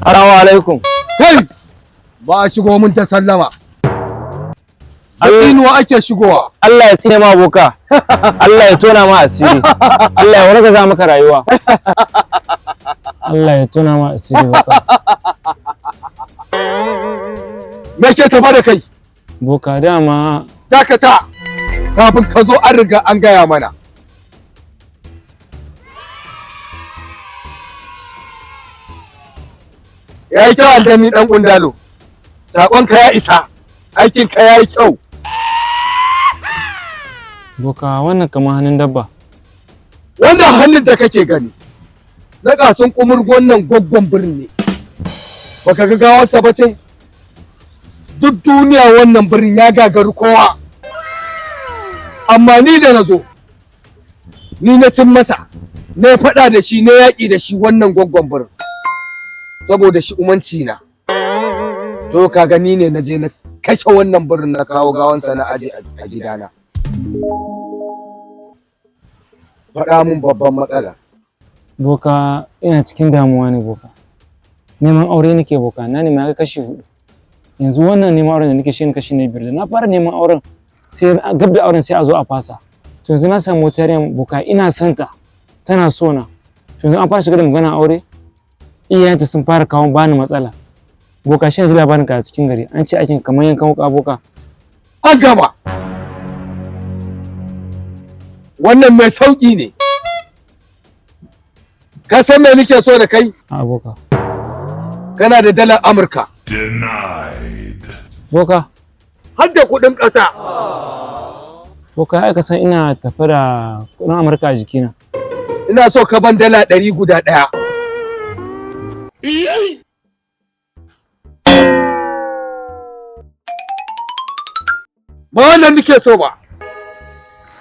Assalamu alaikum. Kai! Ba a shigo mun ta sallama. Inuwa ake shigowa. Allah ya tsine ma boka. Allah ya tona ma asiri. Allah ya wargaza maka rayuwa. Allah ya tona ma asiri boka. Me ke tafa da kai? Boka dama Dakata! Kafin ka zo an riga an gaya mana. Ya yi kyau aljani ɗan ƙundalo. Saƙonka ya isa. Aikinka ya yi kyau. Boka wannan kamar hannun dabba. Wannan hannun da kake gani na kasun kumurgon nan gwaggon birni ne. Baka ga gawarsa ba ce? Duk duniya wannan birnin ya gagari kowa. Amma ni da na zo, ni na cin masa, na faɗa da shi, na yaƙi da shi wannan gwaggon birnin. Saboda shi umanci na. To ka gani ne na je na kashe wannan birnin na kawo gawansa na aje a gidana. Faɗa mun babban matsala. Boka ina cikin damuwa ne boka. Neman aure nake boka, na nema ya kashi hudu. Yanzu wannan neman auren da nake shi ne kashi na biyar. Da na fara neman auren sai gab da auren sai a zo a fasa. To yanzu na samu wata yarinya boka ina son ta, tana so na. To yanzu an fara shiga da magana aure, iyayenta sun fara kawo bani matsala. Boka shi yanzu labarin ka a cikin gari an ce aikin kamar yankan wuka boka. An gama. Wannan mai sauƙi ne. Ka san me nake so da kai? A boka. Kana da dalar Amurka. Denied. Boka, Har da kuɗin ƙasa. boka ai ka san ina tafe da kuɗin Amurka a jikina. Ina so ka ban 100 guda ɗaya. Ba wannan nake so ba.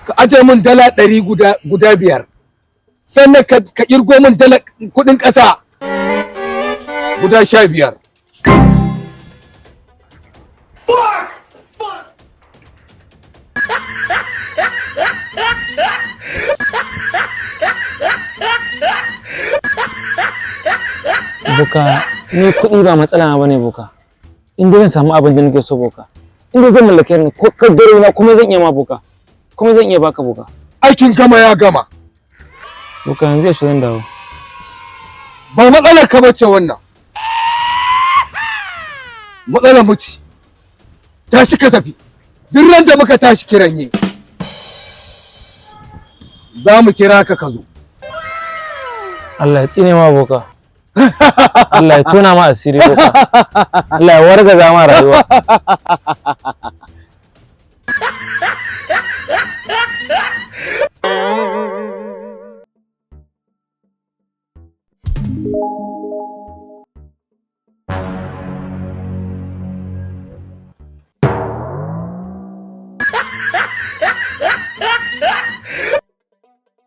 Ka aje min 100 guda biyar. Sannan ka ƙirgo min dala kuɗin ƙasa guda 15. Boka, ni kuɗi ba matsala na bane boka. In dai zan samu abin da nake so boka. In dai zan mallake ni ko kaddaro na kuma zan iya ma boka. Kuma zan iya baka boka. Aikin gama ya gama. Boka yanzu yaushe zan dawo. Ba matsalar ka bace wannan. Matsalar mu ce. Tashi ka tafi. Duk ran da muka tashi kiran yi. Za mu kira ka ka zo. Allah ya tsine ma boka. Allah ya tona ma asiri boka. Allah ya wargaza ma rayuwa.